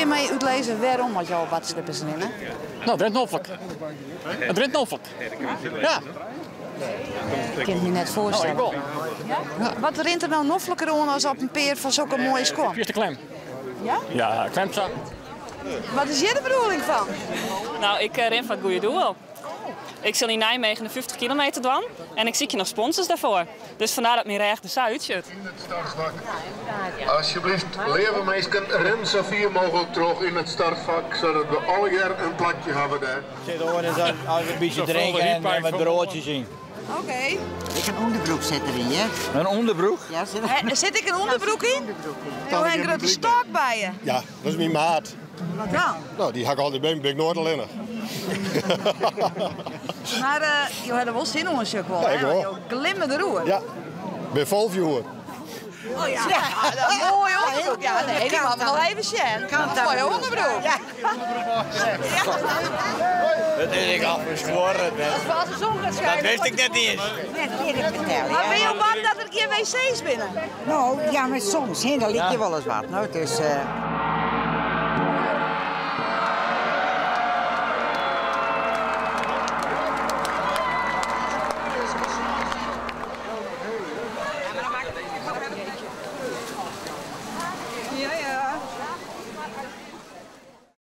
my útlizze wêrom as jo op watslippers rinne? No, it rint noflik. It rint noflik. Ja. Ik kin it my net foarstelle. No, ik wol. Ja? Wat rint der no nofliker oan as op in pear fan sokke moaie skuon? Fierste klem. Ja? Ja, klem sa. Wat is hjir de bedoeling fan? No, ik rin foar it goede doel. Ik sil yn Nijmegen de 50 kilometer dwaan en ik sykje noch sponsors dêrfoar. Dus fandêr dat myn rêch der sa útsjocht. Alsjeblieft, leave minsken, rin sa fier mooglik troch yn it startfak, sadat we allegear in plakje hawwe dêr. Sit oan is as we in bytsje drinke en wat broadsjes yn. Oké. Ek in ûnderbroek sit deryn, hear. In ûnderbroek? Ja, sit der Sit ek in ûnderbroek yn? ûnderbroek yn. Jo ha in grutte stôk by je. Ja, dat is myn maat. Wat dan? No, dy ha ik altyd by my, bin ik noait allinnich. Mar jo ha der wol sin oan, sjoch ik wol. Ja, ik wol. Jo glimme deroer. Ja, bin fol fjoer. Oh ja, ja moaie ûnderbroek. Ja, nee, dy moatte we noch even sjen. Moaie ûnderbroek. Ja. Dat is ek al ferskuorre. Dat wist ik net iens. Net kin ik fertelle. Mar binne jo bang dat der gjin wc's binne? No, ja, mar soms, hè, dan lykje wolris wat. No, dus.